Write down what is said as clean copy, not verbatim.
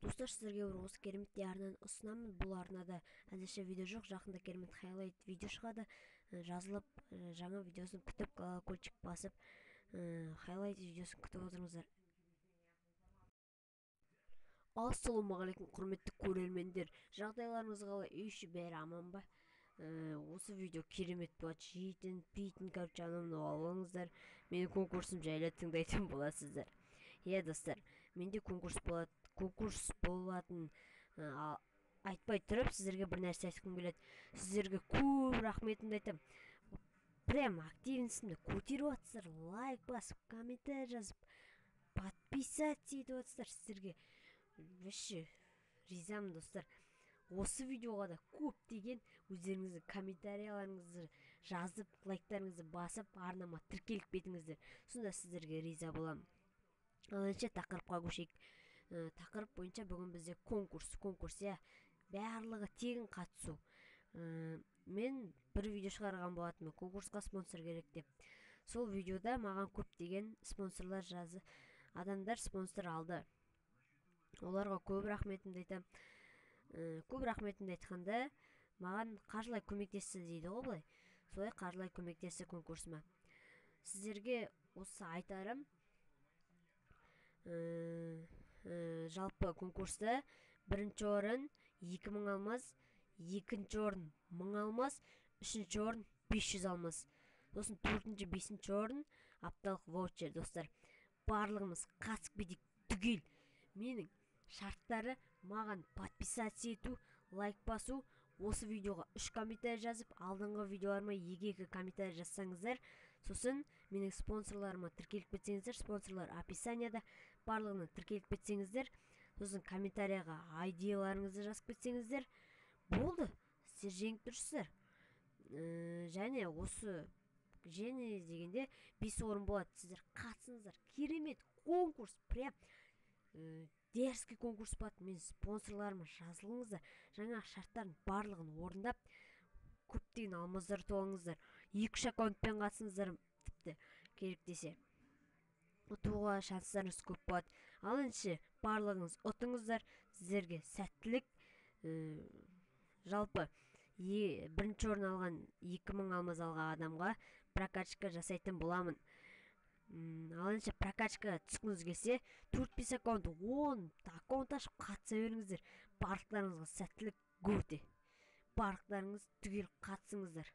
Достар, сіздерге бір осы керемет арнаны ұсынамын. Бұл арнада әзірше видео жоқ, жақында керемет хайлайт видео шығады. Жазылып, жаңа видеосын күтіп, колокольчик басып, хайлайт видеосын күтіп отырыңыздар. Ассалаумағалейкум, құрметті көрермендер! Жағдайларыңыз қалай? Үй іші бәрі аман ба? Осы видео керемет болады. Жейтін, пейтін, короче, анау мынау алыңыздар. Менің конкурсым жайлы тыңдайтын боласыздар. Иә, достар, менде конкурс болады. Конкурс болатын айтпай тұрып, сіздерге бір нәрсе айтқым келеді. Сіздерге көп рахметімді айтамын. Прям активностьімді көтеріп жатсыздар, лайк басып, комментарий жазып, подписаться етіп жатсыздар. Сіздерге вообще ризамын, достар. Осы видеоға да көптеген өздеріңіздің комментарияларыңызды жазып, лайктарыңызды басып, арнама тіркеліп кетіңіздер, сонда сіздерге риза боламын. Ал ендеше тақырыпқа көшейік. Тақырып бойынша бүгін бізде конкурс. Конкурс, иә, барлығы тегін қатысу. Мен бір видео шығарған болатынмын, конкурсқа спонсор керек деп. Сол видеода маған көптеген спонсорлар жазы, адамдар спонсор алды. Оларға көп рахметімді айтамын. Көп рахметімді айтқанда, маған қаржылай көмектесті дейді ғой былай. Солай қаржылай көмектесті конкурсыма. Сіздерге осы айтарым, жалпы конкурста бірінші орын 2000 алмаз, екінші орын 1000 алмаз, үшінші орын 500 алмаз, сосын төртінші, бесінші орын апталық ваучер. Достар, барлығымыз қатысып кетейік түгел. Менің шарттары: маған подписаться ету, лайк басу, осы видеоға үш комментарий жазып, алдыңғы видеоларыма екі екі комментарий жазсаңыздар, сосын менің спонсорларыма тіркеліп кетсеңіздер, спонсорлар описанияда, барлығына тіркеліп кетсеңіздер, сосын комментарияға айдиларыңызды жазып кетсеңіздер болды, сіздер жеңіп тұрсыздар. Және осы және дегенде бес орын болады. Сіздер қатысыңыздар, керемет конкурс, прям дерзкий конкурс болады. Мен спонсорларыма жазылыңыздар, жаңағы шарттардың барлығын орындап, көптеген алмаздар ұтып алыңыздар. Екі үш аккаунтпен қатысыңыздар, тіпті керек десе ұтуға шанстарыңыз көп болады. Ал ендеше барлығыңыз ұтыңыздар, сіздерге сәттілік. Жалпы бірінші орын алған, 2000 алмаз алған адамға прокачка жасайтын боламын. Ал ендеше прокачка түскіңіз келсе, төрт бес аккаунт, 10 аккаунт ашып қатыса беріңіздер. Барлықтарыңызға сәттілік, гөте, барлықтарыңыз түгел қатысыңыздар.